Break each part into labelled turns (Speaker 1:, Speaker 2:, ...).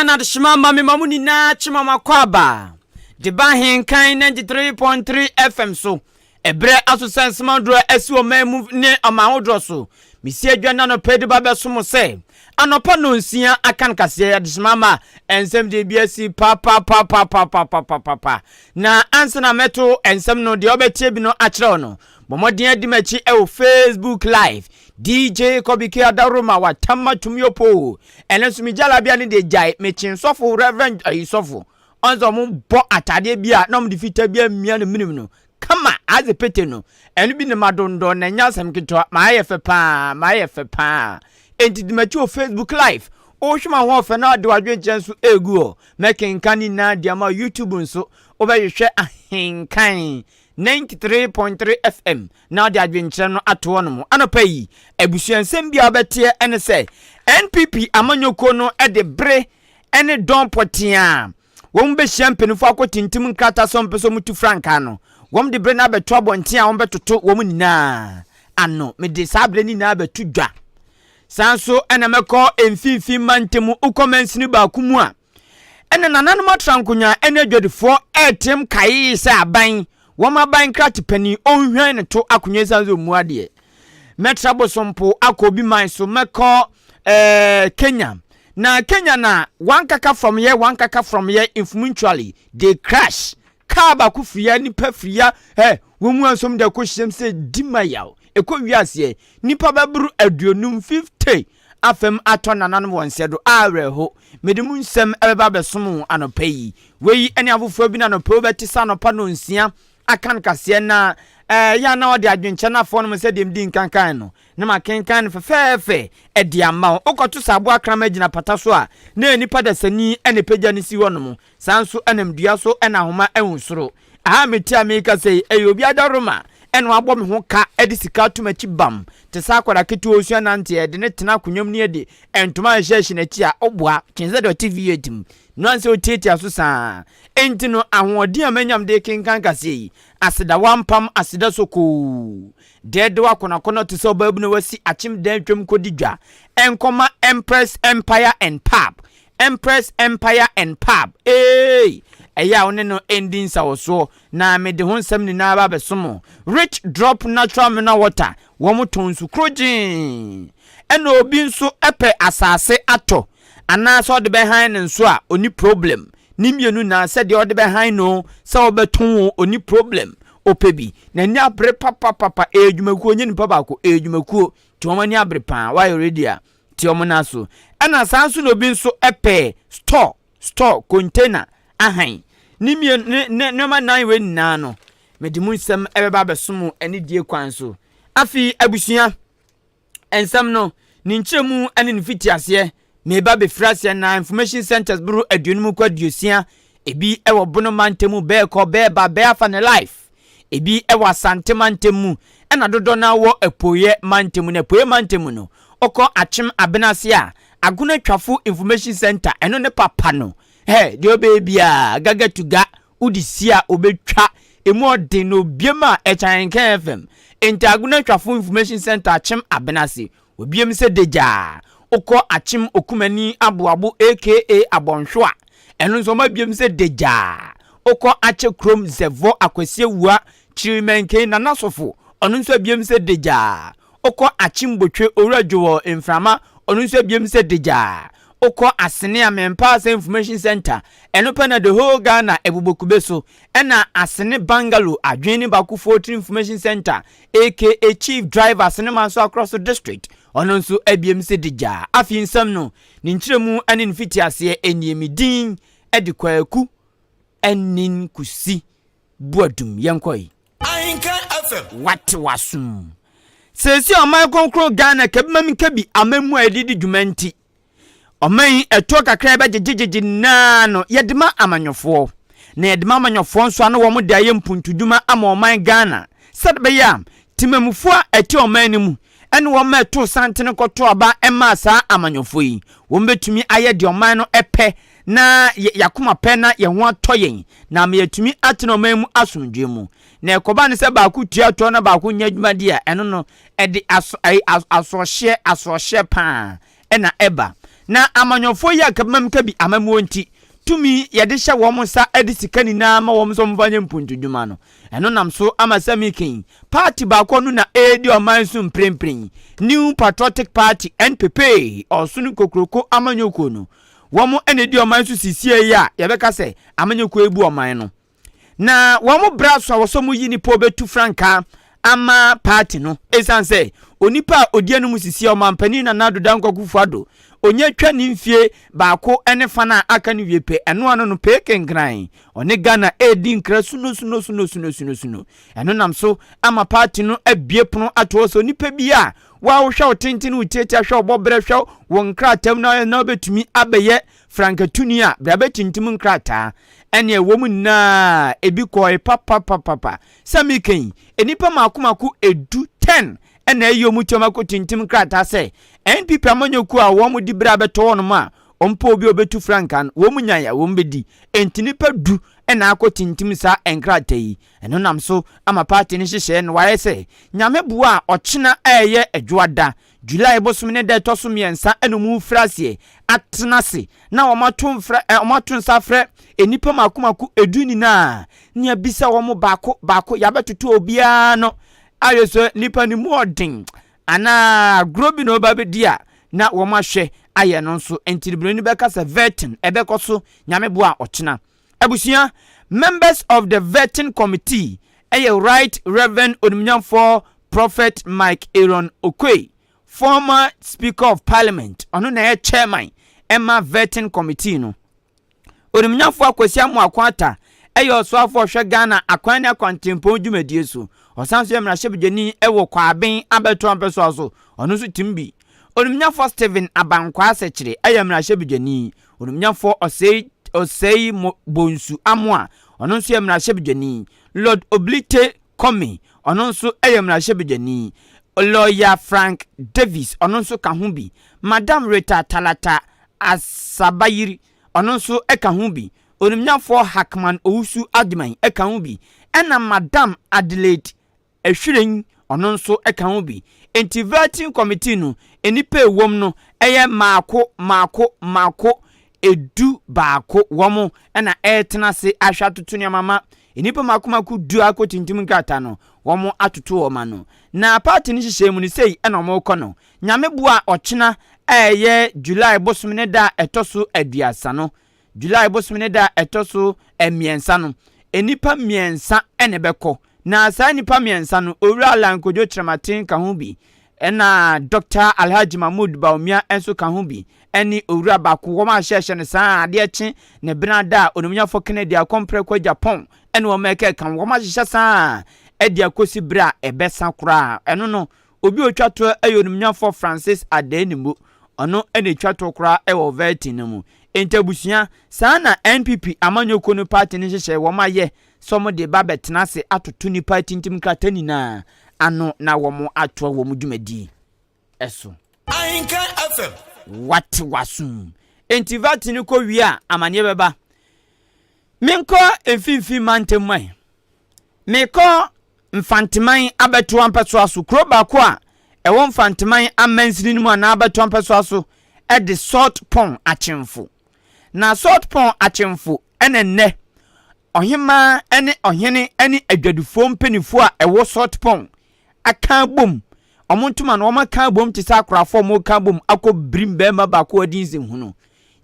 Speaker 1: Ghana adehyema ma mema mo nyinaa kyema mo akwaaba de ba Ahenkan 93.3 FM so. Ɛberɛ aso sɛ nsɛm ahodoɔ a asi ɔman mu ne ɔman ahodoɔ so. Mesi adwa no anɔpa de ba bɛso mo sɛ anɔpa nonsia aka no kaseɛ adehyema ma nsɛm deɛ bi asi papapapapapapapa. Na ansa na mɛto nsɛm no deɛ ɔbɛtie bi no akyerɛ wo no, bɔ mmɔden adi m'akyi ɛwɔ Facebook Live DJ Kɔbike Adaworoma watam atum yopo. Ɛno nso me jalabia no deɛ gyae mekye sɔfo Reverend ayi sɔfo ɔn sɛ ɔmo bɔ ataadeɛ bi a na ɔmo de fitaa bi amia no minim no kama adze pete no ɛno bi na ma dondɔn na ɛnyɛ asɛm ketewa maayɛ fɛ paa maayɛ fɛ paa enti di m'akyi wɔ Facebook live wohwɛ ma ho ɔfɛ na ɔde wadwenkyerɛ nso egu hɔ mɛkenkan ne nyinaa de ama YouTube nso wobɛhwehwɛ Ahenkan 93.3 FM na ɔde adwenkyerɛ no ato hɔnom. Anɔpa yi, abusuansɛm bi a wobɛteɛ ne sɛ NPP amanyɔkuo no de bere ne dɔn pɔtee a wɔn bɛhyia mpanimfoɔ akɔtintim nkrataa sɛ wɔmpɛ sɛ wɔtu frankaa no, wɔn de bere no abɛto abɔnten a wɔbɛtoto wɔn nyinaa ano. Mede saa bere no nyinaa bɛto dwa. Saa nso na mɛkɔ mfimfini mantam wokɔ mansini baako mu a Ɛna nananom atrankonwa ne adwadifoɔ reteam kaee sɛ aban, wɔn aban nkrate panin, ɔnhwan ne to akonwa ɛsiane sɛ ɔmmu adeɛ. Mɛtra Bosompo akɔ obi man so, mɛkɔ eh, Kenya. Na Kenya na one kaka from here, one kaka from here, influentially, they crash. Kaa baako firi ya, nipa firi ya, eh, wɔn mu ansom da kɔ hyiam sɛ di ma yaw. Ɛkɔ wiaseɛ, nipa bɛboro 50, 50 afam atɔ nananom wɔn nsɛ do. Awerɛho! Mede mu nsɛm bɛba abɛsom wo anɔpa yi. Wei ne afoforɔ bi na anɔpa yi wobɛte sɛ anɔpa nonsia aka no kaseɛ na ɛyɛ a na ɔde adwenkyɛ no afɔ no mu sɛdeɛ medi nkan kae no, na makenkan no fɛfɛɛfɛ de ama wo. Wokɔto sɛ aboa kraman gyina pata so a, na ɛyɛ nipa dasani na ɛpagya no si hɔnom. Saa nso nam dua so na ahoma ahu soro. Aha a mete a merekasa yi, ɛyɛ obi adaworoma na wabɔ me ho ka de sika ato m'akyi bam te sɛ akwadaa ketewa a ɔresua nanteɛ, yɛde no tena akonnwa mu na yɛde ntoma ahyehyɛ hyɛ n'akyi a, ɔboa kyɛn sɛ deɛ ɔte V8 mu. No ara sɛ ɔtiatia so saa. Enti no, ahoɔden a manya mede rekenkan kaseɛ yi, aseda wampam, aseda sokoo. Dɛɛdew akɔnɔakɔnɔ te sɛ ɔbaabunu a wasi akyem dan twam kɔdi dwa. Ɛnkɔma Empress Empire and Pub Empress Empire and Pub eei Ɛyɛ a wo ne no ndi nsawɔsoɔ Na mede ho nsɛm nyinaa ba abɛso mo Rich Drop Natural Mineral Water Wɔn tɔn nsu krogyee Ɛna obi nso pɛ asaase atɔ Anaa sɛ ɔde bɛhan no nso a ɔnni problem Ne mmienu nyinaa sɛ deɛ ɔde bɛhan no o sɛ ɔbɛtɔn o ɔnni problem Ɔpɛ bi N'ani abere papapapa Ɛyɛ adwumakuo nyɛ nipa baako Ɛyɛ adwumakuo Nti wɔn ani abere paa Woayɛ ready a te wɔn nan so. Ɛna saa nso na obi nso pɛ store, store, container ahan. Ne mmienu, ne, ne nneɛma nan wei nyinaa no, mede mu nsɛm ɛbɛba abɛso mo anidie kwan so. Afei abusua, nsɛm no, ne nkyerɛmu ne ne mfitiaseɛ, meba bɛfiri aseɛ na information centers boro 50 kɔ 60, ebi wɔ Bono mantam mu, bɛɛkɔ, bɛɛba, bɛɛafa ne life. Ebi wɔ Asante mantam mu, ɛna dodoɔ no ara wɔ Apueeɛ mantam mu. Na Apueeɛ mantam mu no, wokɔ Akyem Abenase a, Agona Twafo Information Centre, ɛno ne papa no. Hɛ, deɛ ɔbɛyɛ biara, gaga to ga, wode si a ɔbɛtwa. Emu ɔden na obiem a, ɛkyan Nkan FM. Enti Agona Twafo Information Centre, Akyem Abenase, Obiem sɛ dagyaa. Wokɔ Akyem Okumani Aboabo aka Abɔnhwo a, ɛno nso wɔabiem sɛ dagyaa. Wokɔ Akyɛ kurom Zɛvɔ Akwasi Awua Kyirimanken Nana Sofo, ɔno nso abiem sɛ dagyaa. Wokɔ Akyem Botwe Owura Dwowɔ Mframa, ɔno nso abiem sɛ dagyaa. Wokɔ Asene Amempaasa Information Centre, ɛno pɛ na the whole Ghana ɛbobɔ kube so. Ɛna Asene Bungalow Adwene ne Bakofoɔ Tiri Information Centre aka Chief Driver Asenema nso akorɔ so District, ɔno nso abiem sɛ digyaa. Afei nsɛm no, ne nkyerɛmu ne ne mfitiaseɛ nie, Me din de Kwaku Anin Kusi Boadum. Yɛnkɔ yi.
Speaker 2: Ahenka FM.
Speaker 1: Wate w'asom. Seesei ɔman kronkron Ghana kabimam kabi amammu a yɛde di dwuma nti, Ɔman yi ɛtoɔ kakra a yɛbɛgyegyegyegye nyinaa no yɛde ma amanyɔfoɔ. Na yɛde ma amanyɔfoɔ nso a na wɔn de ayɛ mpuntudwuma ama ɔman Ghana sɛde bɛyɛ a temamufoɔ a ɛte ɔman no mu ɛne wɔn a ɛtoo santene kɔtoo aba maa saa amanyɔfoɔ yi wɔn bɛtumi ayɛ deɛ ɔman no pɛ na yɛakoma pɛ na yɛn ho atɔ yɛn na ama yɛatumi atena ɔman mu asomdwoeɛ mu. Na ɛkɔba no sɛ baako tua toɔ na baako nyɛ adwuma deɛ a ɛno no ɛde aso, asoɔhyeɛ asoɔhyeɛ paa na ɛba. Na amanyɔfoɔ yi a kabimam kabi amammuo nti, tumi yɛde hyɛ wɔn nsa de sika nyinaa ma wɔn sɛ wɔmfa nyɛ mpuntudwuma no, ɛno nam so ama sɛ meka yi, party baako no na ɛredi ɔman so mprempren, New Patriotic Party, NPP, ɔsono kokroko amanyɔkuo no, wɔn na ɛdi ɔman so sisie yi a yɛbɛka sɛ amanyɔkuo yi bu ɔman no. Na wɔn bra so a wɔsɔ mu yi nipa obetu frankaa ama party no esiane sɛ onipa a odi anim sisi a ɔmanpanin Nana Addo Dankwa Akufo-Addo onya twa ne mfie baako ne fa no a aka no wie pɛ ɛno ano no pee kenkran ɔne Ghana ɛredi nkra suno suno suno suno suno suno ɛno nam so ama party no abue pono ato hɔ sɛ onipa bi a wohwɛ wo tenten wo tiatia hwɛ wo bɔberɛ hwɛ wo nkrataa mu na na wobɛtumi abɛyɛ frankatuni a bra bɛtintim nkrataa ɛne ɛwɔ mu nyinaa ebi kɔe papapapapa. Sɛ meka yi, nnipa mako mako edu, 10, ɛna ɛyɛ wɔn tiam akɔtintim nkrataa sɛ NPP amanyɔkuo a wɔn de bere abɛtɔ wɔnom a wɔmpɛ obi a ɔbɛtu frankaa no, wɔn nyae a wɔn bɛdi. Enti nnipa du na akɔtintim saa nkrataa yi. Ɛno nam so ama party no nhyehyɛɛ no ayɛ sɛ Nyame boa a ɔkyena a ɛyɛ Adwoada, July bosome ne da ɛtɔ so mmiɛnsa na wɔn refiri aseɛ atena ase na wɔato mfrɛ ɛ wɔato nsa afrɛ nnipa mako mako edu nyinaa ne abisa wɔn baako baako yɛabɛtoto obiara no ayɛ sɛ nipa no mu ɔden anaa agorɔ bi na ɔba bɛdi a na wɔn ahwɛ ayɛ no nso nti buroni bɛka sɛ vetting ɛbɛkɔ so Nyame boa ɔkyena. Abusua, Members of the Vetting Committee yɛ Right Rev. Onimnyamfoɔ Prophet Mike Aaron Oquaye, former Speaker of Parliament, ɔno na ɛyɛ Chairman ɛma Vetting Committee no. Onimnyamfoɔ Akwasi Amoako Atta yɛ ɔsoafoɔ a ɔhwɛ Ghana akwan ne akwantempɔn dwumadie so. Ɔsan nso yɛ mmarahyɛbadwani wɔ Kwaben abɛtoa mpɛsoa so, ɔno nso tim bi. Onimnyafoɔ Stephen Abankwaa Sekyere yɛ mmarahyɛbadwani. Onimnyafoɔ Osei Osei Bonsu Amoah, ɔno nso yɛ mmarahyɛbadwani. Lord Oblite Commey, ɔno nso yɛ mmarahyɛbadwani. Lawyer Frank Davies, ɔno nso ka ho bi. Madam Rita Talata Asabayiri, ɔno nso ka ho bi. Onimnyafoɔ Hackman Owusu Agyemang ka ho bi. Ɛna Madam Adelaide Ahwiren, ɔno nso ka ho bi. Enti Vetting Committee no, nnipa a ɛwom no yɛ mmaako mmaako mmaako 11. Wɔn na ɛretena ase ahwɛ atoto nneɛma ma nnipa mmaako mmaako du akɔtintim nkrataa no, wɔatoto wɔn ano. Na party no nhyehyɛe mu no, sei na wɔrekɔ no. Nyame boa a, ɔkyena a ɛyɛ July bosome ne da a ɛtɔ so 30 no, July bosome ne da a ɛtɔ so mmiɛnsa no, nnipa mmiɛnsa na ɛbɛkɔ. Na saa nnipa mmiɛnsa no, Owura Allan Kojo Kyerematen ka ho bi, ɛna Dɔkta Alhaji Mahmood Bawumia nso ka ho bi, ɛne owura baako. Wɔn a hyɛhyɛ no saa adeɛ kye ne bena da a Onimnyafo Kennedy Akɔmprɛko Agyapong ɛne wɔn ɛkɛka ho. Wɔn ahyehyɛ saa ɛde akɔsi berɛ a ɛbɛsa koraa. Ɛno no, Obi a otwa toɔ yɛ onimnyafoɔ Francis Addai-Nimoh. Ɔno na etwa toɔ koraa wɔ vetting no mu. Enti abusua, saa na NPP amanyɔkuo no party no nhyehyɛe wɔn ayɛ sɛ wɔn de ba bɛtena ase atoto nnipa atintim nkrataa nyinaa ano na wɔn atoa wɔn dwumadie so.
Speaker 2: Ahenkan FM.
Speaker 1: Wate w'asom. Enti vetting no kɔ wie a, amaneɛ bɛba. Menkɔ mfimfini mantam mu ɛ. Mekɔ Mfanteman abɛtoa mpɛsoa so. Kuro baako a ɛwɔ Mfanteman amansini no mu anaa abɛtoa mpɛsoa so de Salt Pond Akyemfo. Na Salt Pond Akyemfo na nnɛ ɔhemaa ne ɔhene ne adwadifoɔ mpanimfoɔ a ɛwɔ Salt Pond aka abom. Wɔn ntoma no wɔaka abom te sɛ akorafoɔ a wɔreka abom akɔ birim barima baako a ɔdi nsɛmhunu.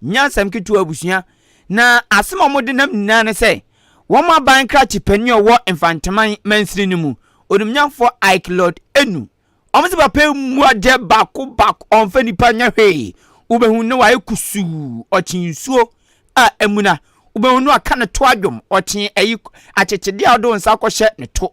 Speaker 1: Nyɛ asɛm ketewa abusua. Na asɛm a wɔde nam nyinaa ne sɛ, wɔn aban krakye panin a ɔwɔ Mfanteman mansini no mu, Onimnyamfoɔ Ike Lord Enu, wɔn sɛ papa yi mmu adeɛ baako baako, ɔmfa nipa nyɛ hwee, wobɛhu no wayɛ kusuu, ɔkye nsuo a amuna, wobɛhu no aka ne to adwom, ɔkye ayi akyekyedeɛ a wode wo nsa akɔhyɛ ne to.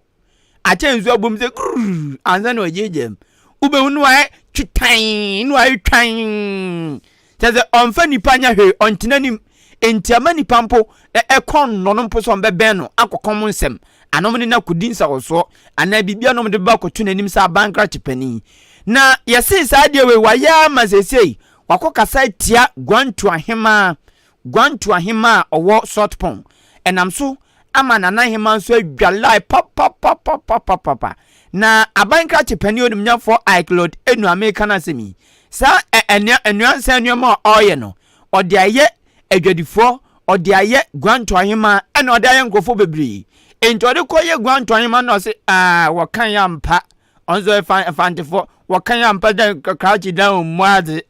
Speaker 1: Akyɛ nsu abom sɛ grrr ansa na ɔgyaagyaa mu. Wobɛhu no ayɛ twetan na wayɛ twan. Kyerɛ sɛ ɔmfa nipa nyɛ hwee, ɔntena nim. Enti ama nipa mpo ɛkɔ nnɔ no mpo sɛ ɔmbɛbɛn no akɔkɔm nsɛm anaa ɔmo ne no akɔdi nsawɔsoɔ anaa biribi a na ɔmo de bɛba akɔto n'anim sɛ aban krakye panin. Na yɛsee saa adeɛ wei wayɛ ama seesei wakɔkasa atia Guantu ahemaa Guantu ahemaa a ɔwɔ Sotpong. Ɛnam so ama Nana Hemaa nso adwa line papapapapapapa. Na aban krakye panin onimnyamfoɔ Ike Lord Enu a mereka n'asɛm yi, Saa nnuansa nneɛma a ɔreyɛ no, ɔde ayɛ adwadifoɔ, ɔde ayɛ Guanto ahemaa, ɛna ɔde ayɛ nkurɔfoɔ bebree. Enti ɔde kɔyɛ Guanto ahemaa na ɔse, aa, wɔka yɛ ampa. Ɔno nso yɛ Mfantefoɔ, wɔka yɛ ampa dɛ krakye dan ɔmmu adze.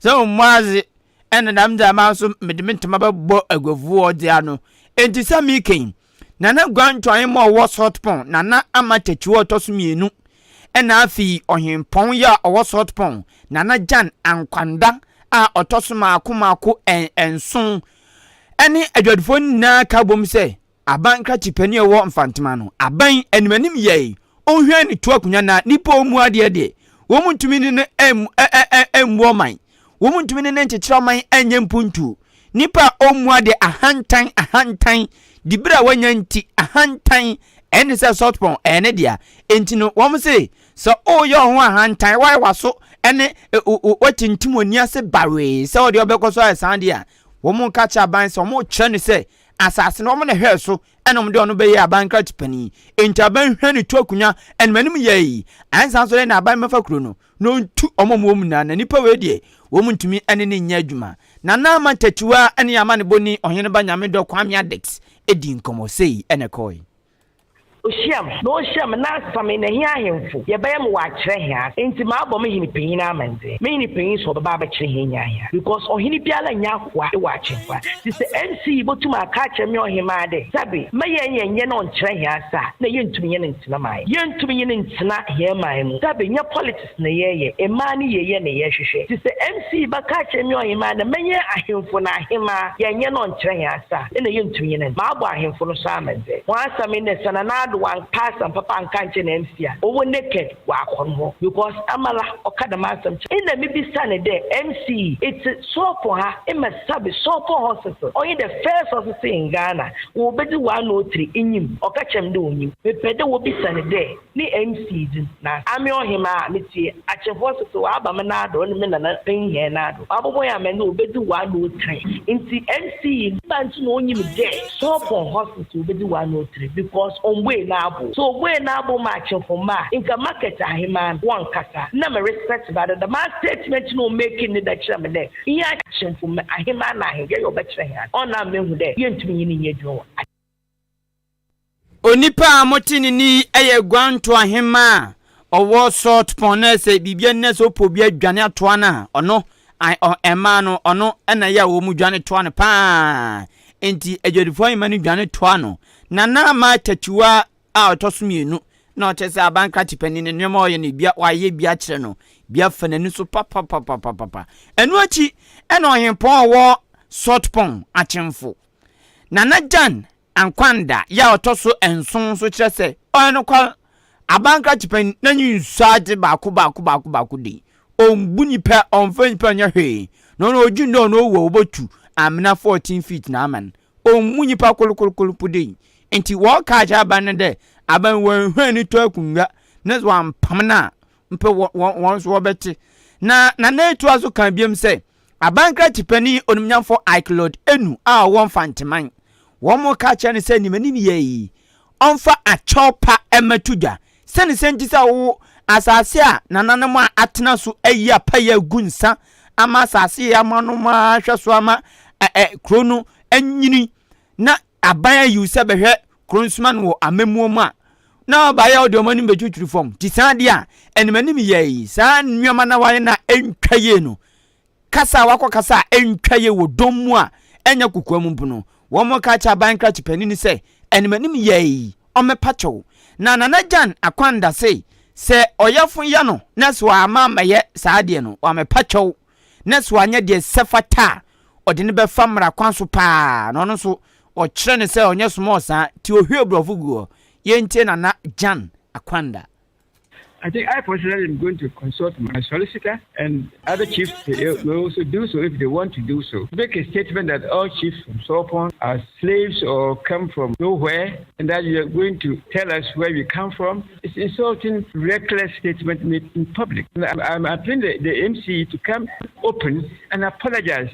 Speaker 1: Sɛ ɔmmu adze, ɛna dɛm dze ama nso mede me ntoma bɛbɔ aguafoɔ dze ano. Enti sɛ meka yi, Nana Guanto ahemaa a ɔwɔ Sɔtpɔn, Nana Ama Takyiwaa a ɔtɔ so mmienu, Ɛna afei ɔhempɔn yi a ɔwɔ Sɔtpɔn, Nana Gyan Ankwanda a ɔtɔ so mmaako mmaako nson ne adwadifoɔ no nyinaa ka bom sɛ aban krakye panin a ɔwɔ Mfantema no, aban animanim yɛe, ɔnhwan ne to akonnwa na nnipa a ɔmmu adeɛ deɛ, wɔn ntumi ne no mmu ɔman, wɔn ntumi ne no nkyekyere ɔman nyɛ mpuntuo. Nipa a ɔmmu adeɛ, ahantan, ahantan, dibere a wanya nti, ahantan, ɛne sɛ Sɔtpɔn ɛyɛ ne dea. Enti no, wɔn se, sɛ ɔreyɛ ɔho ahantan, wayɛ w'aso ɛne watintim w'ani ase bawee sɛ ɔdeɛ ɔbɛkɔ so ayɛ saa deɛ a, wɔn ka kyerɛ aban sɛ wɔn rekyerɛ no sɛ asase no wɔn na ɛhwɛɛ so ɛna wɔn de ɔno bɛyɛ aban krakye panin. Enti aban hwɛ ne to akonnwa ɛnum anim yɛi. Ansa nso dɛ na aban bɛfa kuro no na ɔntu wɔn a wɔwɔ mu nyinaa, na nnipa wei deɛ wɔn ntumi ɛne no nyɛ adwuma. Nana Ama Takyiwaa ɛne Amanebɔni Ɔheneba Nyamedɔ Kwame Addicks ɛdii nkɔmmɔ sei ɛna ɛkɔɔe.
Speaker 2: Ohyiam, na ohyiam, na asame, na hɛn ahemfo, yɛbɛyɛ ma wɔakyerɛ hɛn ase. Ntsi mabɔ me hen panyin amandzɛɛ. Me hen panyin so ɔbɛba abɛkyerɛ hɛn nyina hɛn ase because ɔhen biara nnyɛ akoa wɔ Akyempa. Ntsi sɛ MC yi botum aka akyerɛ me ɔhemmaa dɛ, Sabe, mma yɛnnyɛ nnyɛ na ɔnnkyerɛ hɛn ase a, nna yenntum nye no nntsena man. Yenntum nye no nntsena hɛn man mu. Sabe, nnyɛ politics na yɛreyɛ, mmaa ne yieyɛ na yɛrehwehwɛ. Ntsi sɛ MC yi bɛka akyerɛ me ɔhemmaa dɛ mɛnyɛ ahemfo na ahemaa, yɛnnyɛ na ɔnnkyerɛ hɛn ase a, nna yenntum nye no nntsena. Mabɔ ahemfo no so amandzɛɛ. Hɔn asɛm yi ndɛ sɛ Nana Addo ɔannka asɛm papa annka annkyerɛ ne MC a, ɔwɔ naked ɔakɔ no hɔ because amara ɔka dɛm asɛm kyerɛ. Nna mibisa no dɛ, MC yi, etse Sɔɔpɔ ha ema Sabi Sɔɔpɔ Hospital, ɔnye the first hospital in Ghana, wobedzi w'ano-tsir enyim? Ɔka kyerɛɛ me dɛ onnyim. Mepɛ dɛ wobisa no dɛ ne MC dzin na ame ɔhemaa a metsie Akyemfoɔ so so ɔaba me nan do ɔne me nana panyin hɛn nan do ɔabɔbɔ hɛn aman dɛ obedzi w'ano tsir ntsi MC yi ba ntsi na onyim dɛ Sɔpɔn hospital obedzi w'ano tsir because ombuee n'abow sɛ obuee n'abow ma Akyemfo mba a nka market ahemaa no wɔnnkasa nna me respect ba do dɛm a statement na ɔmake ne da kyerɛ me dɛ nyɛ Akyemfo mba ahemaa na ahemfo yɛyɛ ɔbɛkyerɛ hɛn ade ɔnam mehu dɛ yenntum nye no nnyɛ edwuma wɔ
Speaker 1: Onipa a mote ne nne yi yɛ Guanto ahemmaa a ɔwɔ Salt Pond na sɛ biribi ani na sɛ ɔpɛ obi adwane atoa no a, ɔno, mmaa no, ɔno na ɛyɛ a wɔn dwane toa no paa. Enti adwadifoɔ ahemmaa no dwane toa no. Nana Ama Takyiwa a ɔtɔ so mmienu na ɔkyerɛ sɛ aban krakye panin no nneɛma a ɔyɛ no bia wayɛ bi akyerɛ no, bi afa n'ani so papapapapapa. Ɛno akyi ɛna ɔhempɔn a ɔwɔ Salt Pond, Akyemfo, Nana Jan Ankwanda yɛ a ɔtɔ so nson nso kyerɛ sɛ ɔyɛ nokwar abankrakye panyin na n'enyi nsɔ adze baako baako baako baako de. Ommbu nyimpa, ɔmmfa nyimpa nnyɛ hwee, na ɔno odwen dɛ ɔno owu a wobotu amena 14 feet na ama no. Ommbu nyimpa korkorkor mpo dei. Ntsi wɔkaa kyerɛ aban no dɛ aban oennhua ne tɔ akonnwa na dze ɔammpam no a, mpo hɔn so wɔbɛtse. Na Nana Etuah so kaa bio sɛ Abankrakye panin onimnyamfo Ike Lord Enu a ɔwɔ Mfanteman, wɔka kyerɛ no sɛ nimanim yɛ yi, ɔmfa akyɛw pa mmɛto dwa. Sɛne sɛ nti sɛ wo asase a nananom a atena so ayi apayɛ agu nsa ama asase yi ama no ma ahwɛ so ama ɛ kuro no anyini na aban ayi wo sɛ bɛhwɛ kuro nsoma no wɔ amammuo mu a na ɔbaeɛ a ɔde wɔn anim bɛtwitwiri fam nti saa adeɛ a animanim yɛ yi saa nneɛma na wayɛ na ɛntwa yie no Kasa a wɔakɔkasa a ɛntwa yie wɔ dɔm mu a ɛnyɛ kokoam mpo no, wɔka kyerɛ aban krakye panin no sɛ, Animanim yɛe, ɔmmɛpa kyɛw. Na Nana Gyan Akwanda se, sɛ ɔyɛfo yɛ no na sɛ wamma ammɛyɛ saa adeɛ no, wammɛpa kyɛw, na sɛ wanyɛ deɛ ɛsɛ fata a, ɔde no bɛfa mmara kwan so paa. Na ɔno nso, ɔkyerɛ no sɛ ɔnyɛ small saa, nti ɔhwie borɔfo gu hɔ. Yɛntie Nana Gyan Akwanda.
Speaker 3: I think I personally am going to consult my solicitor and other chiefs may also do so if they want to do so. Make a statement that all chiefs from Sopon are slaves or come from nowhere and that you are going to tell us where we come from. It's insulting, reckless statement made in public. I'm, I'm appealing the, the MC to come open and apologize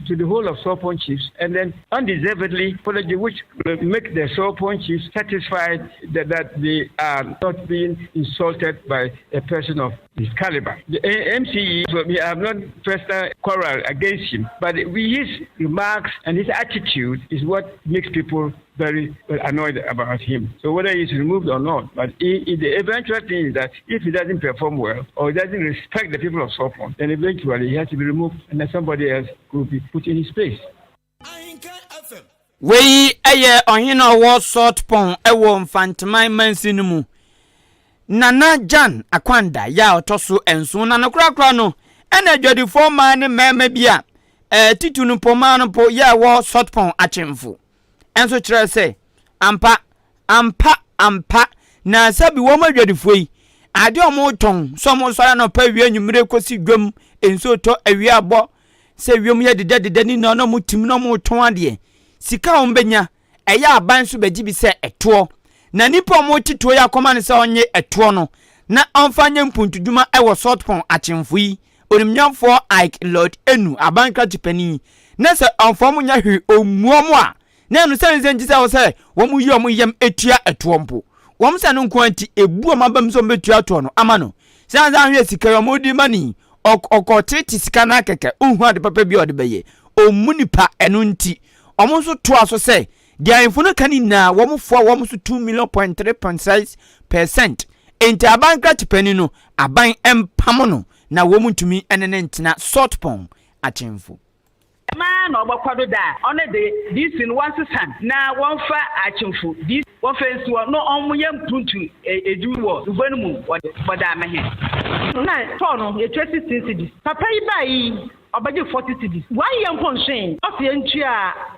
Speaker 3: to to the whole of Saltpond chiefs and then undeservedly apology which will make the Saltpond chiefs satisfied that, that they are not being insulted by a person of his caliber. The MCE, so we have not personal quarrel against him, but his remarks and his attitude is what makes people very annoyed about him. So whether he's removed or not, but he, he, the eventual thing is that if he doesn't perform well or he doesn't respect the people of Saltpond, then eventually he has to be removed and then somebody else could be put in his place.
Speaker 1: Wei yɛ ɔhene a ɔwɔ Saltpond wɔ Mfanteman mansin no mu, Nana Jan Akwanda yɛ a ɔtɔ so nson. Na no korakora no, ɛna adwadifoɔ mmaa ne mmarima bi a eh, titu no mpo mmaa no mpo yɛ a ɛwɔ Saltpond akyemfo nso kyerɛ sɛ ampa ampa ampa na sɛbi wɔn adwadifoɔ yi adeɛ a wɔtɔn sɛ wɔsɔre anɔpa awia anwummere kɔsi dwam nsuo tɔ awia abɔ sɛ wiem yɛ dedɛdedɛ ne nyinaa na wɔtim na wɔtɔn adeɛ sika a wɔbɛnya ɛyɛ aban nso bɛgye bi sɛ ɛtoɔ na nipa a wɔte toɔ yi akɔma no sɛ ɔnye ɛtoɔ no na ɔmfa nyɛ mpuntudwuma ɛwɔ Saltpond akyemfo yi onimnyamfoɔ Ike Lord Enu aban krakye panin na sɛ ɔmfa wɔn nyɛ hwee ɔmmu wɔn a na ɛno sɛ nsɛ nti sɛ wɔ sɛ wɔn yi wɔn yam etua ɛtoɔ mpo wɔn sɛ no nko nti ebu wɔn abam sɛ wɔn bɛtua toɔ no ama no sɛ ansa ahwɛ sika yi wɔn di ma ni ɔkɔ tete sika no akɛkɛ nhu ade papa bi a ɔde bɛyɛ ɔmmu nipa ɛno nti wɔn nso toa so sɛ deɛ ahemfo no ka ne nyinaa wɔn foa wɔn so 2 million.3.6% nti aban krakye panin no aban mpam no na wɔn ntumi ne ne ntena Saltpond akyemfo.
Speaker 4: Maa na ɔbɛkɔ do da a ɔno de DC no wɔnsesa na wɔmfa akyemfo DC wɔmfa nsi hɔ na ɔmo yɛ mpuntu edwuma wɔ gua no mu wɔde ama hɛn.
Speaker 5: Na tɔɔ no yɛtua 16 cedis. Papa yi baa yi ɔbɛgye 40 cedis. Wayɛ mpo nhwee ɔsi yɛntua a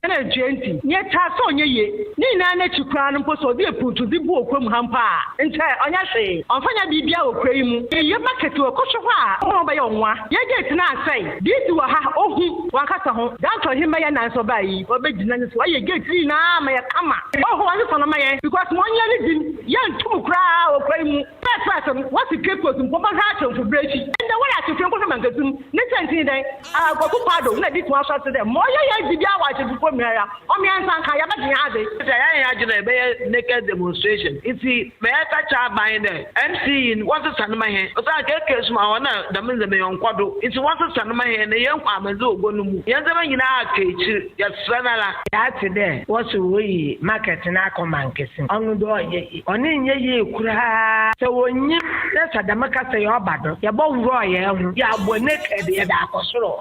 Speaker 5: ɛna ntua nti nyɛ taa sɛ ɔnyɛ yie ne nyinaa n'akyi koraa no mpo sɛ ɔde epuntu de bu okurom ha mpo a nkyɛ ɔnyɛ hwee ɔmfa nyɛ biribiara wɔ kuro yi mu. Yɛyɛ market wɔ kɔhwɛ hɔ a ɔmo bɛyɛ ɔnwa yɛ gate na asɛe DC wɔ ha ohu wankasa ho danto ɔhen bɛyɛ nanso ɔbaa yi ɔbɛgyina ne so ɔyɛ gate ne nyinaa ma yɛ kama ɔhɔ wɔn sɔ no ma yɛ because wɔn nyɛ ne din yɛntum koraa wɔ kuro yi mu. First first no wɔsi Cape Coast mpo bɛhwɛ akyɛnfo berɛ akyi ɛnna wɔyɛ akyɛnfo nkɔhwɛ mankasum ne kyɛnkyɛn dɛn akɔkɔ paado na di tun ahyɛ ase dɛ ma ɔyɛ yɛ di bi awɔ akyɛnfo fo mmerɛ ɔmo yɛn nsa nka yɛbɛgye yɛn ade.
Speaker 4: Sɛ yɛayɛ adwene ɛbɛyɛ naked demonstration nti mɛyɛka kyɛ aban dɛ MCE no wɔsesa no ma hɛn ɔsan keke so ma hɔ na dɛm ndzɛmba yɛn nkɔ do nti wɔsesa no ma hɛn na yɛn kɔ amandze wɔ gua no mu yɛn ndzɛmba nyinaa aka ekyir yɛsrɛ nara.
Speaker 2: Yɛate dɛ wɔsɛ wɔyi market no akɔ mankese ɔno dɛ ɔyɛ yie ɔne nyɛ yie koraa sɛ wɔnyim na sɛ dɛm kasa yɛ ɔba do yɛbɔworɔ yɛn ho yɛabɔ naked yɛde akɔ soro.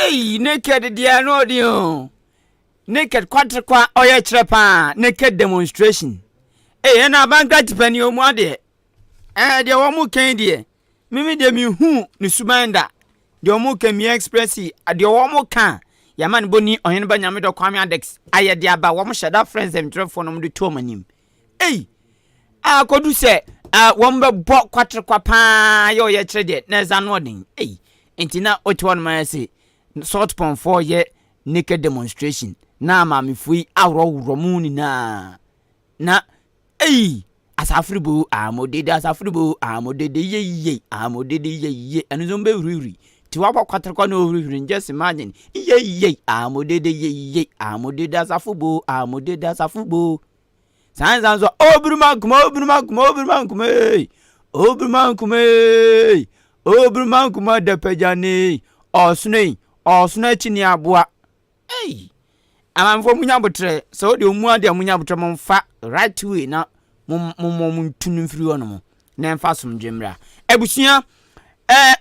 Speaker 1: Ei, naked deɛ no ɔde o naked kwaterekwa ɔyɛ kyerɛ paa naked demonstration. Ei, ɛna abankra panin ɔmu adeɛ ɛɛ deɛ wɔn kan deɛ mimi deɛ mi hu ne suban da deɛ wɔn kan mi express yi deɛ wɔn ka yɛama ne bɔ ni ɔhene ba nyame dɔ Kwame Adex ayɛ de aba wɔn hyɛ da frɛ nsɛmtwerɛfoɔ no wɔn de to wɔn anim. Ei, akɔdu sɛ wɔn bɛbɔ kwaterekwa paa yɛ ɔyɛ kyerɛ deɛ na ɛza no ɔden. Ei, nti na wote hɔ nom ayɛ sɛ Saltpondfoɔ yɛ naked demonstration na maamefoɔ yi aworɔworɔ mu nyinaa na ei asafiribo amodede asafiribo amodede yeye amodede yeye ɛno nso mbɛhurihuri nti wabɔ kwaterekwa na ɔhurihuri. Just imagine, yeye amodede yeye amodede asafobo amodede asafobo saa nsa nso obirima nkuma obirima nkuma obirima nkuma ee obirima nkuma ee obirima nkuma dapagya ne ɔsono yi ɔsono akyi ni aboa. Ei, amanfoɔ munya abotrɛ sɛ wode ɔmu adeɛ munya abotrɛ momfa right way na mo mo mo ntu no mfiri hɔ nom na ɛmfa asomdwe mmra abusua.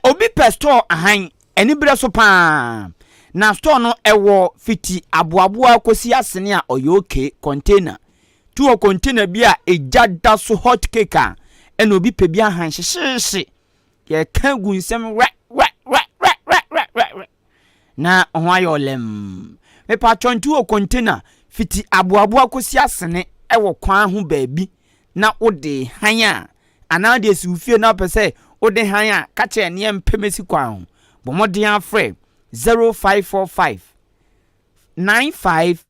Speaker 1: Obi pɛ store ahan aniberɛ so paa na store no ɛwɔ fiti aboaboa kɔsi asene a ɔyɛ okay container tu wɔ container bi a egya da so hot cake a ɛna obi pɛ bi ahan hyehyeehye yɛka gu nsɛm wɛ wɛ wɛ wɛ wɛ wɛ wɛ wɛ na ho ayɛ ɔlɛm mepatwɔ nti wɔ container fiti aboaboa kɔsi asene ɛwɔ kwan ho baabi na wode han a anaa deɛ si wo fie na wopɛ sɛ wode han a ka kyerɛ neɛ mpɛ mɛsi kwan ho bɔ mmɔden afrɛ 0545 95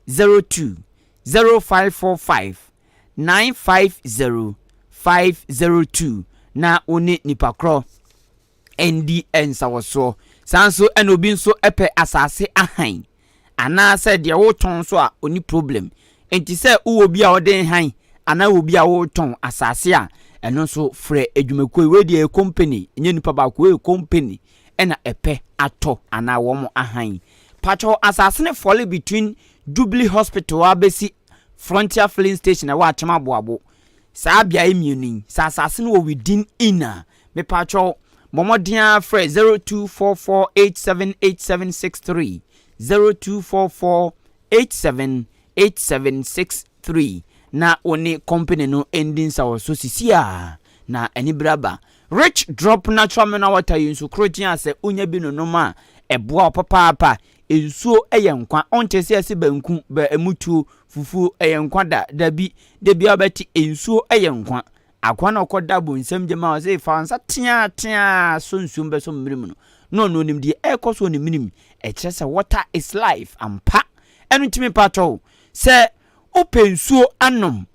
Speaker 1: 0502, 0545 950 502 na wo ne nipa korɔ ndi nsawɔsoɔ. Saa nso ɛna obi nso pɛ asase ahan anaasɛ deɛ wotɔn nso a ɔni problem. Nti sɛ wowɔ bi a ɔde han anaa wɔ bi a wotɔn asase a, ɛno nso frɛ adwumakuo yi. Wei deɛ yɛ company, ɛnyɛ nipa baako, wei yɛ company ɛna ɛpɛ atɔ anaa wɔn ahan. Patwɔ asase no fall between Jubilee Hospital a bɛsi Frontier Filling Station ɛwɔ Akyem Aboabo. Saa beaeɛ mmienu yi, sɛ asase no wɔ within in a, mepatwɔ bɔ mmɔden ara frɛ 0244878763, 0244878763 na wo ne company no ndi nsawɔso sisi a na anibere aba. Rich Drop Natural Mineral Water yi nso koro gye a sɛ wonya bi nonom a, ɛboa wo papaapa. Nsuo yɛ nkwa. Ɔnte sɛ yɛse banku, bɛ mutuo, fufuo ɛyɛ nkwa da. Dabi, da biara wobɛte nsuo yɛ nkwa. Akoa na ɔkɔda bonsam gyam a ɔse fa nsa teaa teaa sɔ nsuom bɛsɔ me menem no, na ɔno onim deɛ ɛrekɔ so wɔ ne menem. Ɛkyerɛ sɛ water is life ampa. Ɛno nti mepakyɛw, sɛ wopɛ nsuo anom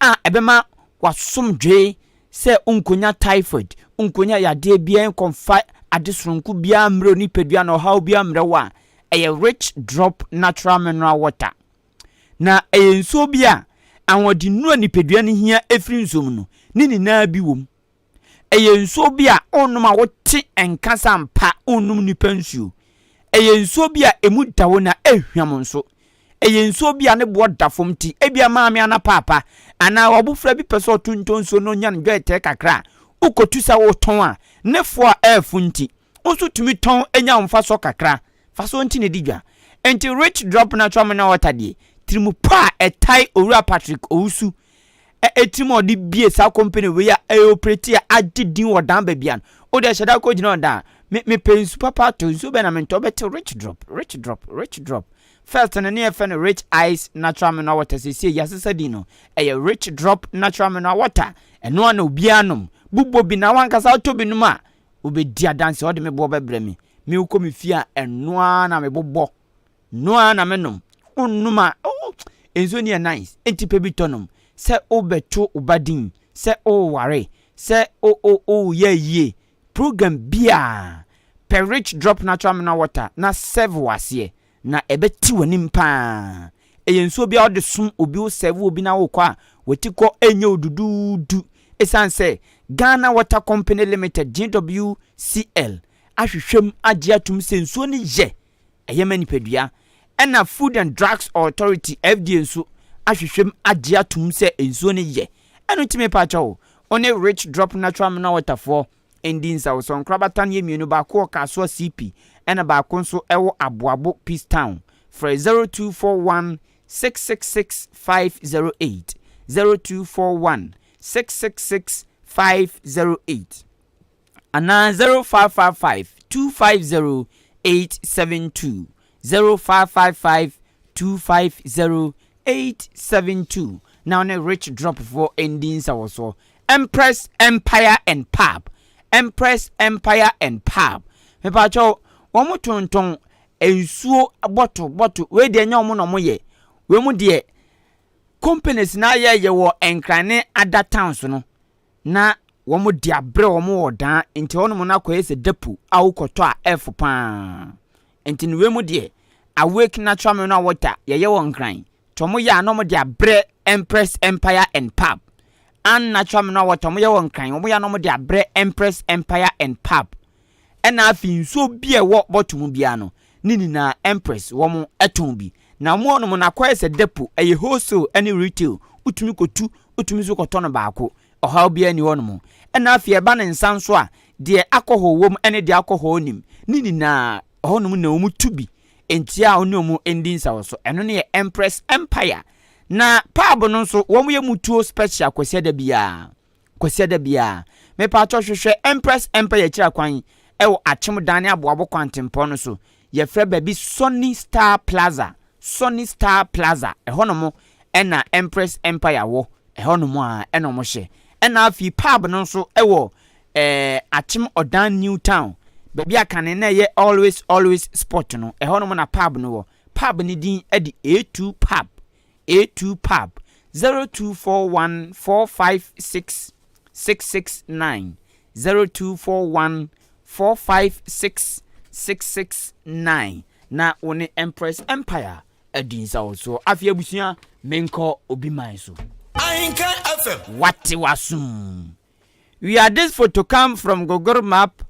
Speaker 1: a ɛbɛma w'asomdwoe sɛ wonkonya typhoid, wonkonya yadeɛ biara, nkɔmfa ade soronko biara mmerɛ wo nipadua na ɔhaw biara mmerɛ wo a, ɛyɛ Rich Drop Natural Mineral Water. Na ɛyɛ nsuo bi a ahoɔdennuro a nipadua no hia firi nsuo mu no, ne nyinaa bi wɔ mu. Ɛyɛ nsuo bi a wonom a wote nka sɛ ampa wonom nipa nsuo. Ɛyɛ nsuo bi a ɛmu da wo na ɛhwam nso. Ɛyɛ nsuo bi a ne boɔ da fam nti ebia maame anaa paapa anaa w'abofra bi pɛ sɛ ɔtontɔn nsuo na ɔnya no dwɛɛtɛɛ kakra a, wokɔtu sɛ wotɔn a, ne foɔ a ɛɛfo nti, wo nso tumi tɔn nya wo mfasoɔ kakra. Mfasoɔ nti na ɛdi dwa. Enti Rich Drop Natural Mineral Water deɛ, tirimupɔ a ɛtae Owura Patrick Owusu tirim a ɔde bie saa company wei a ɛyɛ operate a agye din wɔ dan baabi a no, wode hyɛ da kɔgyina ɔdan a, me mepɛ nsu papa atɔ, nsuo bɛn na mentɔ, wobɛte Rich Drop, Rich Drop, Rich Drop. First no ne yɛfrɛ no Rich Ice Natural Mineral Water, seesei yɛasesa din no, ɛyɛ Rich Drop Natural Mineral Water. Ɛno ara na obiara nom. Bobɔ bi na w'ankasa wotɔ bi nom a, wobɛdi adanseɛ, wode me boɔ bɛbrɛ me. Me wokɔ me fie a, ɛno ara na mebobɔ, ɛno ara na menom. Wonnom a, oh, nsuo no yɛ nice, enti pɛ bi tɔ nom. Sɛ wobɛto wo ba din, sɛ woware, sɛ woyɛ ayie, program biara, pɛ Rich Drop Natural Mineral Water na serve wɔ aseɛ, na ɛbɛte w'anim paa. Ɛyɛ nsuo bi a wode som obi, wo serve obi na wokɔ a, w'ati kɔ ɛnyɛ wo duduudu. Ɛsiane sɛ Ghana Water Company Limited, GWCL, ahwehwɛ mu agye atom sɛ nsuo no yɛ, ɛyɛ ma nipadua. Ɛna Food and Drugs Authority, FDA, nso ahwehwɛ mu agye atom sɛ nsuo no yɛ. Ɛno nti mepa kyɛw, wo ne Rich Drop Natural Mineral Water foɔ ndi nsawosɔ. Nkorabata no yɛ mmienu, baako wɔ Kasoa CP ɛna baako nso ɛwɔ Aboabo Peace Town. Frɛ 0241 666 508, 0241 666 508 anaa 0555 250 872, 0555 250 872 na wo ne Rich Drop foɔ ndi nsawɔsoɔ. Empress Empire and Pub, Empress Empire and Pub, mepakyɛw, wɔn tontɔn nsuo bɔto bɔto. Wei deɛ nyɛ wɔn na wɔn yɛ, wei mu deɛ companies na ayɛ yɛ wɔ Nkran ne other towns no na wɔn de abrɛ wɔn wɔ dan nti wɔn no akɔyɛ sɛ depo a wokɔtɔ a ɛfo paa. Nti no wei mu deɛ Awake Natural Mineral Water yɛyɛ wɔ Nkran nti wɔn yɛ a na wɔn de abrɛ Empress Empire and Pub. And Natural Mineral Water wɔn yɛ wɔ Nkran, wɔn yɛ a na wɔn de abrɛ Empress Empire and Pub. Ɛna afei nsuo bi a ɛwɔ bɔtɔ mu biara no ne nyinaa Empress wɔn tɔn bi. Na wɔn nom no akɔyɛ sɛ depo, ɛyɛ wholesale ne retail, wotumi kɔtu, wotumi nso kɔtɔ no baako, ɔhaw biara nni hɔ nom. Ɛna afei ɛba ne nsa nso a, deɛ alcohol wɔ mu ne deɛ alcohol nnim, ne nyinaa ɛhɔnom na wɔn tu bi, nti a wɔne wɔn ndi nsawɔ so. Ɛno no yɛ Empress Empire. Na pub no nso wɔn yɛ mutuo special Kwasiada biara. Kwasiada biara. Mepaatɔ hwehwɛ Empress Empire akyiri akwan ɛwɔ Akyem Dan ne Aboabo kwantempɔn no so. Yɛfrɛ baabi Sunny Star Plaza. Sunny Star Plaza. Ɛhɔnom ɛna Empress Empire wɔ. Ɛhɔnom a ɛna wɔn hyɛ. Ɛna afei pub no nso ɛwɔ Akyem Ɔdan New Town. Baabi a kane na ɛyɛ Always Always Spot no. Ɛhɔnom na pub no wɔ. Pub no din ɛde A2 Pub. A2 Pub. 0241 456 669, 0241 456. 669 na wo ne Empress Empire adi nsawɔsoɔ. Afei abusua, menkɔ obi man so.
Speaker 6: Ahenka FM.
Speaker 1: Wate w'asom. We are this photo come from Google Map.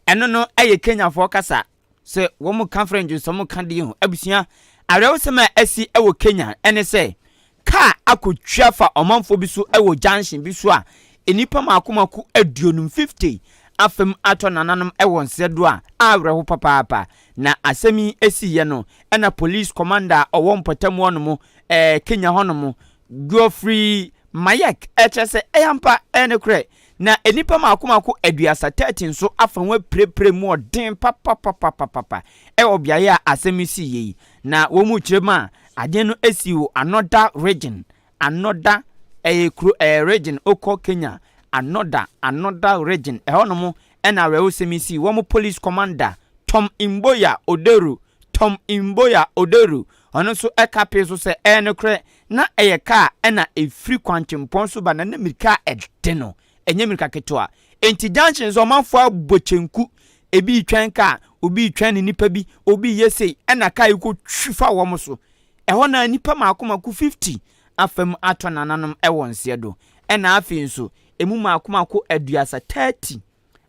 Speaker 1: Ɛno no ɛyɛ Kenyafoɔ kasa. Sɛ wɔn ka French nso wɔn ka deɛ ho. Abusua, awerɛhosɛm a asi wɔ Kenya ɛne sɛ kaa akɔtwa fa ɔmanfoɔ bi so wɔ junction bi so a nnipa mako mako 50, 50 afam atɔ nananom wɔ nsɛ do a awerɛho papaapa. Na asɛm yi esiiɛ no ɛna police commander a ɔwɔ mpɔtam hɔnom Kenya hɔnom, Geoffrey Mayek, ɛkyerɛ sɛ ɛyɛ ampa, ɛyɛ ne korɛ na nnipa mako mako 30, 30 nso afa ho apirapira mu ɔden papapapapapa ɛwɔ beaeɛ a asɛm yi sii yɛ yi. Na wɔn mu kyerɛ mu a adeɛ no esi wɔ another region, another ɛyɛ kuro region okɔ Kenya, another region ɛhɔnom ɛna awerɛhosɛm yi sii. Wɔn police commander Tom Mboya Oderu, Tom Mboya Oderu, ɔno nso ɛka pee so sɛ ɛyɛ nokorɛ na ɛyɛ kaa ɛna ɛfiri kwantempɔn so ba na ne mirika ɛde no ɛnyɛ mirika ketewa. Enti junction so ɔmanfoɔ abɔ kyenku, ebi retwɛn kaa, obi retwɛn ne nipa bi, obi yɛ sei, ɛna kaa yi kɔ twi fa wɔn so. Ɛhɔ na nipa mako mako 50 afam atɔ nananom ɛwɔ nseɛ do, ɛna afei nso emu mako mako 30, 30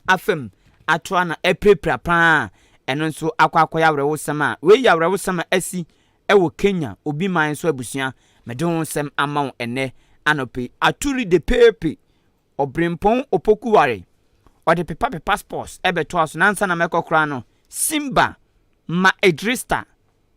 Speaker 1: afam ato ana ɛpirapira paa. Ɛno nso akɔ akɔyɛ awerɛwosɛm a wei yɛ awerɛwosɛm a asi ɛwɔ Kenya obi man so. Abusua, mɛde ho nsɛm ama wo ɛnɛ anɔpɛ. Aturi de peepe ɔbrempɔn Opokuware ɔde pepa pepa sports ɛbɛtoa so. Nansa na mɛkɔ koraa no, Simba ma Idrista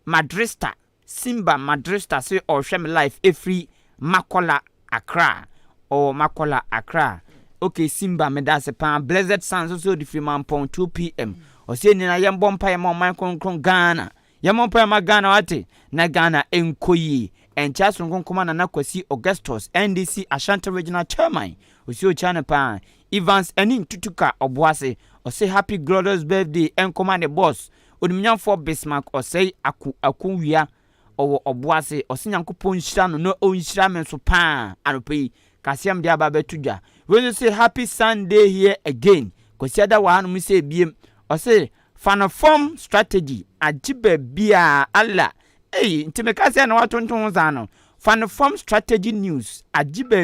Speaker 1: Madrista, Simba Madrista sɛ ɔrehwɛ me live ɛfiri Makola, Accra. Ɔwɔ Makola, Accra. Okay, Simba, meda ase paa. Blessed Son nso so de firi Mampɔn 2 p.m. Ɔsɛ nyinaa yɛmbɔ mpaeɛ ma ɔman kronkron Ghana, yɛmmɔ mpaeɛ ma Ghana, wate, na Ghana ɛnkɔ yie. Ɛnkyɛ asonkonkoma Nana Kwasi Augustus, NDC Ashanti Regional Chairman, osi okyia no paa. Evans ɛne Ntutuka Ɔboase ɔsɛ happy glorious birthday ɛnkɔma ne boss Onimnyamfoɔ Bismarck Ɔsɛe Ako Akowia ɔwɔ Ɔboase. Ɔsɛ Nyankopɔn nhyira no na ɔnhyira me nso paa. Anɔpɛ yi kaseɛm de aba abɛto dwa. Wei nso sɛ happy Sunday here again, Kwasiada wɔ hanom sɛ ebiem. Ɔsɛ fanafɔm strategy agye baabi a ala ei, nti meka sɛ na watontom ho saa no. Fanafɔm strategy news agye baabi.